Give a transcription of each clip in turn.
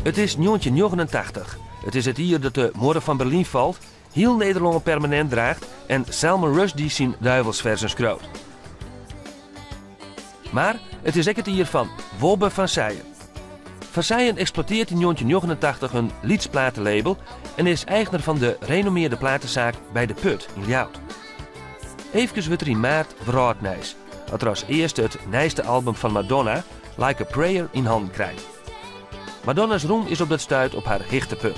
It is 1989. It is it jier dat de Muorre fan Berlyn falt, hiel Nederlân permanint draacht en Salman Rushdie syn Duivelsverzen skriuwt. Mar it is ek it jier fan Wobbe van Seijen. Van Seijen eksploiteart yn 1989 in lyts platelabel en is eigner fan de renommearde platesaak Bij de Put yn Ljouwert. Eefkes wurdt er yn maart wrâldnijs as er as earste it nijste album fan Madonna, Like a Prayer, yn hannen krijt. Madonna's roem is op dat stuit op har hichtepunt.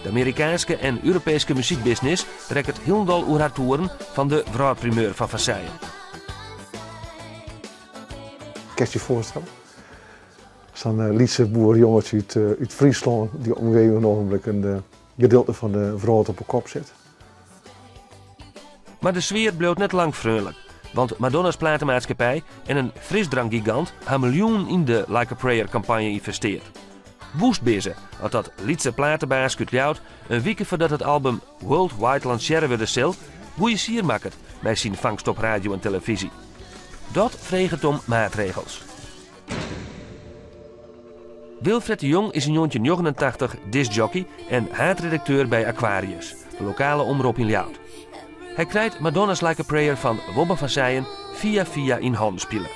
De Amerikaanske en Europeeske muzykbusiness rekket hielendal oer har toeren fan de wrâldprimeur fan Van Seijen. Kinst je foarstelle? Sa'n eh, lytse boerjongetsje út, eh, út Fryslân die op in gegeven ogenblik in eh, gedeelte fan de wrâld op 'e kop set. Mar de sfear bliuwt net lang freonlik, want Madonna's platemaatskippij en in frisdrankgigant ha miljoenen yn de Like a Prayer kampanje ynvesteard. Woest binne se at dat lytse platebaaske út Ljouwert in wike foardat it album worldwide lansearre wurde sil, goeie sier makket mei syn fangst op radio en telefyzje. Dat freget om maatregels. Wilfred de Jong is yn 1989 discjockey en haadredakteur by Aquarius, de lokale omrop yn Ljouwert. Hy krijt Madonna's Like a Prayer fan Wobbe van Seijen fia fia yn hannen spile.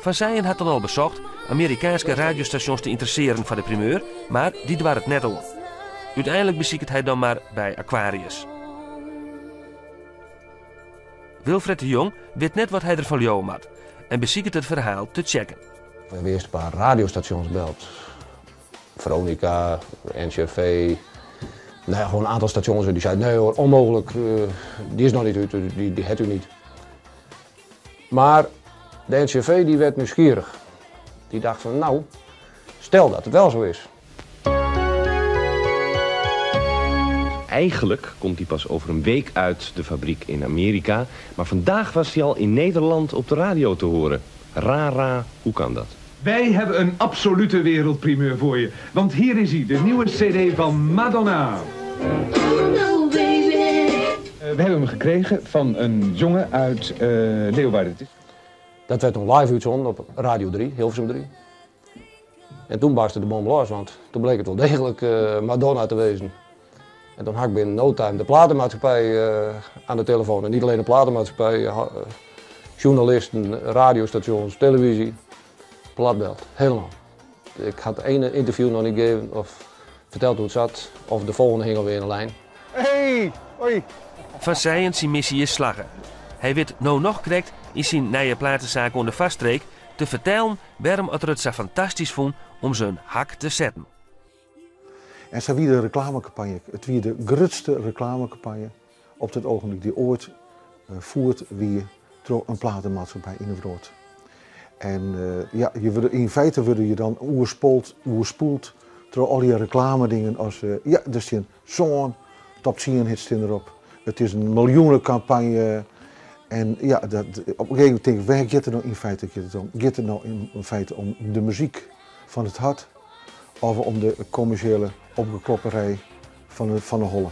Van Seijen hat dan al besocht Amerikaanske radiostasjons te ynteressearen foar de primeur, mar dy doar it net oan. Uteinlik besiket hy dan mar by Aquarius. Wilfred de Jong wit net wat hy derfan leauwe moat en besiket it ferhaal te checken. We hawwe earst in paar radiostasjons beld. Veronica, NCRV, nou ja, gewoon in aantal stasjons. En dy seinen, nee hoor, onmogelijk, dy is noch net út, dy, dy hat u niet. Mar de NCRV die werd nieuwsgierig. Die dacht van, nou, stel dat het wel zo is. Eigenlijk komt hij pas over een week uit de fabriek in Amerika. Maar vandaag was hij al in Nederland op de radio te horen. Rara, hoe kan dat? Wij hebben een absolute wereldprimeur voor je. Want hier is hij, de nieuwe cd van Madonna. Oh no, baby. We hebben hem gekregen van een jongen uit uh, Leeuwarden. Dat werd toen live útzonden op Radio 3, Hilversum 3. En toen barstte de bom los, want toen bleek het wel degelijk eh, Madonna te wezen. En toen had ik binnen no time de platenmaatschappij eh, aan de telefoon. En niet alleen de platenmaatschappij, eh, journalisten, radiostations, televisie. Platbeld, helemaal. Ik had het ene interview nog niet gegeven of verteld hoe het zat, of de volgende hing alweer in de lijn. Hey, hoi. Van Seijen syn missy is slagge. Hy wit no noch krekt yn syn nije platesaak oan de Foarstreek te fertellen wêrom at er it sa fantastysk fûn om se in hak te setten. En sa wie de reklamekampanje. It wie de grutste reklamekampanje op dat ogenblik die oait fierd wie troch in platemaatskippij yn de wrâld. En ja, je wurde, yn feite wurde je dan oerspoeld, oerspoeld troch al dy reklamedingen as ja, der stean sân top tsien hits stean derop. It is in miljoenekampanje. En ja, dat, op in gegeven momint tink ik, wêr giet it no yn feite giet it om? Giet it no yn feite om de muzyk fan it hart of om de kommersjele opgeklopperij fan de, fan de holle?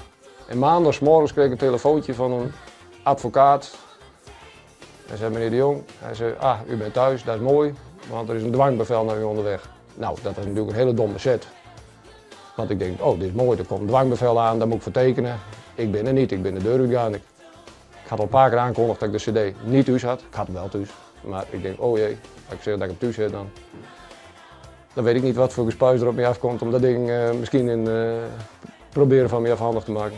En maandagsmorgens kreeg ik een telefoontje van een advocaat. Hij zei, meneer de Jong, hij zei, ah, u bent thuis, dat is mooi, want er is een dwangbevel naar u onderweg. Nou, dat was natuurlijk een hele domme zet. Want ik denk, oh, dit is mooi, er komt een dwangbevel aan, daar moet ik voor tekenen. Ik ben er niet, ik ben de deur uitgegaan. Ik, ik had al een paar keer aangekondigd dat ik de cd niet thuis had. Ik had hem wel thuis. Maar ik denk, oh jee, als ik zeg dat ik hem thuis heb, dan, dan weet ik niet wat voor gespuis er op me afkomt om dat ding uh, misschien in, uh, proberen van me afhandig te maken.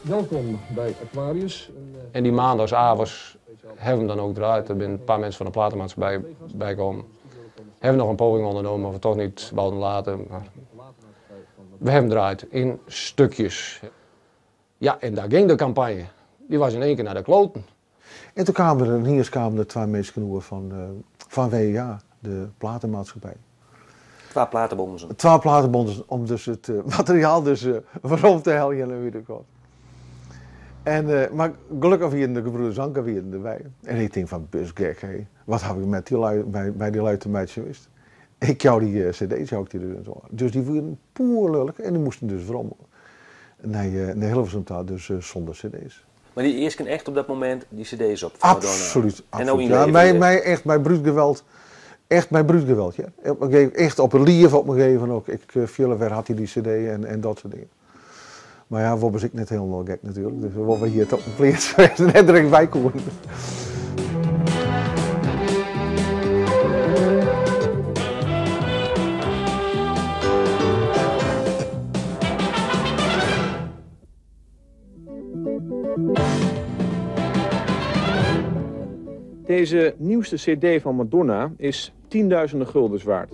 Welkom bij Aquarius. En die maandagsavonds hebben we hem dan ook draaid. Er zijn een paar mensen van de platenmaatschappij bij komen. Hebben nog een poging ondernomen of we toch niet wouden laten. Maar we hebben draaid in stukjes. Ja, en daar ging de campagne. Die was in één keer naar de kloten. En toen kwamen er, hier kwamen er twee mensen oer van, uh, van WEA, de platenmaatschappij. Twa platebonzen. Twa platebonzen om dus it uh, materiaal dus uh, werom te heljen en wie ik En, uh, mar gelokkich wienen de gebroeders Anker wienen derby. En ik tink fan, bist gek, hé. Wat haw ik met dy lui, by, by dy lui te meitsjen west? Ik jou dy uh, cd's, jou ik dy dus. Dus dy wienen poerlulk en dy moasten dus werom nei, uh, nei Hilversum ta, dus uh, sûnder cd's. Mar dy easken echt op dat momint dy cd's op fan Absoluut, absoluut. En ja, my, my, echt, mei brút geweld. Echt mei brút geweld, ja. Op in gegeven, echt op 'e liif op in gegeven ook. Ik fielde wêr hat hy dy cd en dat soart dingen. Mar ja, Wobbe is ek net hielendal gek natuerlik. Dus Wobbe hie it op in pleats wêr't se net direkt by koenen. Deze nieuwste cd van Madonna is tienduizenden guldens waard.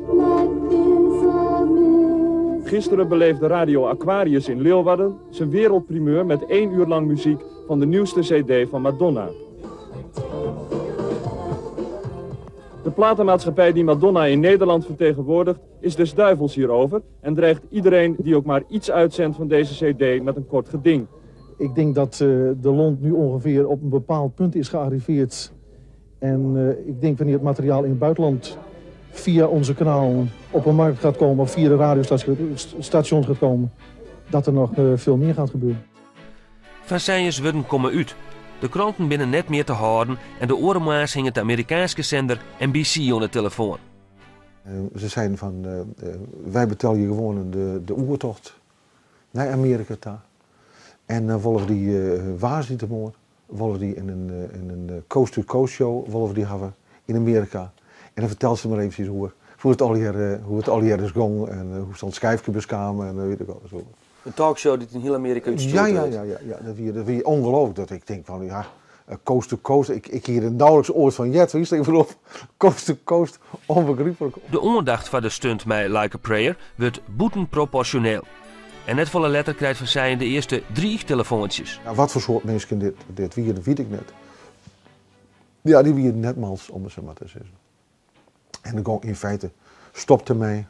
Gisteren beleefde Radio Aquarius in Leeuwarden zijn wereldprimeur met één uur lang muziek van de nieuwste cd van Madonna. De platenmaatschappij die Madonna in Nederland vertegenwoordigt is des duivels hierover en dreigt iedereen die ook maar iets uitzendt van deze cd met een kort geding. Ik denk dat de lont nu ongeveer op een bepaald punt is gearriveerd. En ik denk wanneer het materiaal in het buitenland via onze kanaal op een markt gaat komen of via de radiostations gaat komen, dat er nog veel meer gaat gebeuren. Van Seijen's wurden komme út. De kranten binne net mear te hâlden en de oare moarns hinget de Amerikaanske sender NBC oan de telefoan. Ze seinen fan, wy betelje gewoan de oertocht nei Amearika ta. En dan wolle we dy woansdeitemoarn wolle we dy yn in coast-to-coast show wolle we dy hawwe yn Amearika. En dan fertelt se mar eventsjes oer hoe it allegear, hoe it allegear is gong en hoe se oan it skyfke beskamen en weet ik alles oer. In talkshow dy't yn hiel Amearika útstjoerd Ja, ja, wurdt. ja, ja, ja. Dat wie ongelooflik. Dat ik tink fan, ja, coast to coast, ik hie der nauwelijks oait fan heard, wist. Ik bedoel, coast to coast, ûnbegryplik. De oandacht foar de stunt mei Like a Prayer wurdt bûtenproporsjoneel. En net folle letter krijt Van Seijen de earste driichtelefoantsjes. Ja, wat foar soart minsken dit wienen, wit ik net. Ja, dy wienen net mals, om it sa mar te sizzen. En de gong yn feite stopte mei,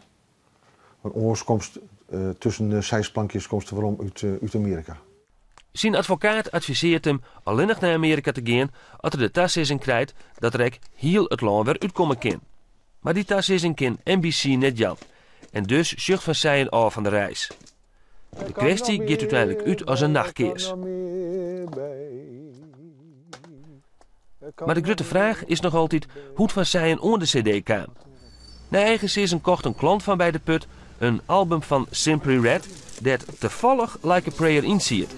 want oars komst tusken de seis plankjes komst werom út Amearika. Syn advokaat advisearret him allinnich nei Amearika te gean as er de tasizzing krijt dat er ek hiel it lân wer útkomme kin. Mar dy tasizzing kin NBC net jaan en dus sjocht Van Seijen ôf fan de reis. De kwesty giet úteinlik út as in nachtkears. Mar de grutte fraach is noch altyd hoe't Van Seijen oan de cd kaam. Nei eigen sizzen kocht in klant fan Bij de Put in album fan Simply Red dêr't tafallich Like a Prayer yn siet.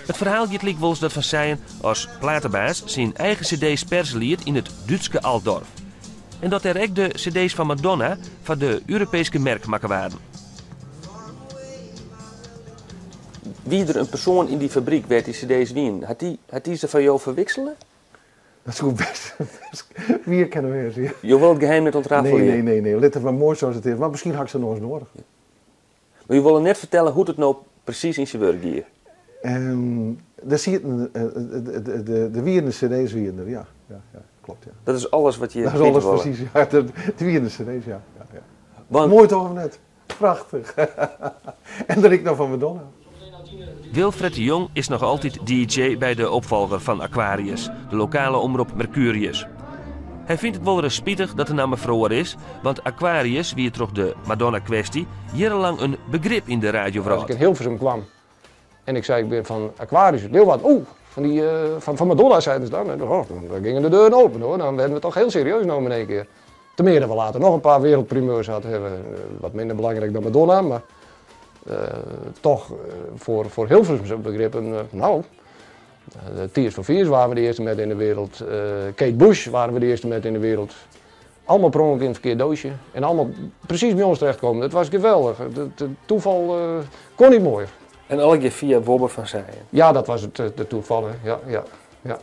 It ferhaal giet lykwols dat Van Seijen as platebaas syn eigen cd's perse liet yn it Dútske Altdorf. En dat dêr ek de cd's fan Madonna foar de Europeeske merk makke waarden. Wie der in persoan yn dy fabryk wêr't dy cd's wienen, hat dy, hat dy se foar jo ferwiksele? Dat soe bêst wier kinne wêze, ja. Jo wolle it geheim net ûntrafelje? Nee, nee, nee, nee. Lit it mar moai sa as it is. Mar miskien ha ik se noch ris noadich. Mar jo wolle net fertelle hoe't it no presys yn syn wurk gie? Der sieten, der wienen cd's wienen der, ja. Ja, ja, klopt, ja. Dat is alles wat je Dat is witte alles wolle? presys, ja. Der wienen cd's, ja, ja, ja. Want Moai toch of net? Prachtich. En dan ek noch fan Madonna. Wilfred de Jong is noch altyd DJ by de opfolger fan Aquarius, de lokale omrop Mercurius. Hy fynt it wolris spitich dat de namme feroare is, want Aquarius wie troch de Madonna-kwesty jierrenlang in begrip yn de As ik radiowrâld. yn Hilversum kwam en ik sei ik bin fan Aquarius út Leeuwarden, oeh, fan dy, fan Madonna seiden se dan. En oh, dan gingen de deuren open hoor, dan werden we toch heel serieus nommen in één keer. Te meer dat we later nog een paar wereldprimeurs hadden, wat minder belangrijk dan Madonna, maar toch voor Hilversumse begrippen, nou, de Tears for Fears waren we de eerste met in de wereld, Kate Bush waren we de eerste met in de wereld. Allemaal per ongeluk in het verkeerd doosje en allemaal precies bij ons terechtkomen. Het was geweldig. Het toeval kon niet mooier. En allegear fia Wobbe van Seijen? Ja, dat was het de toeval, hè. Ja, ja, ja.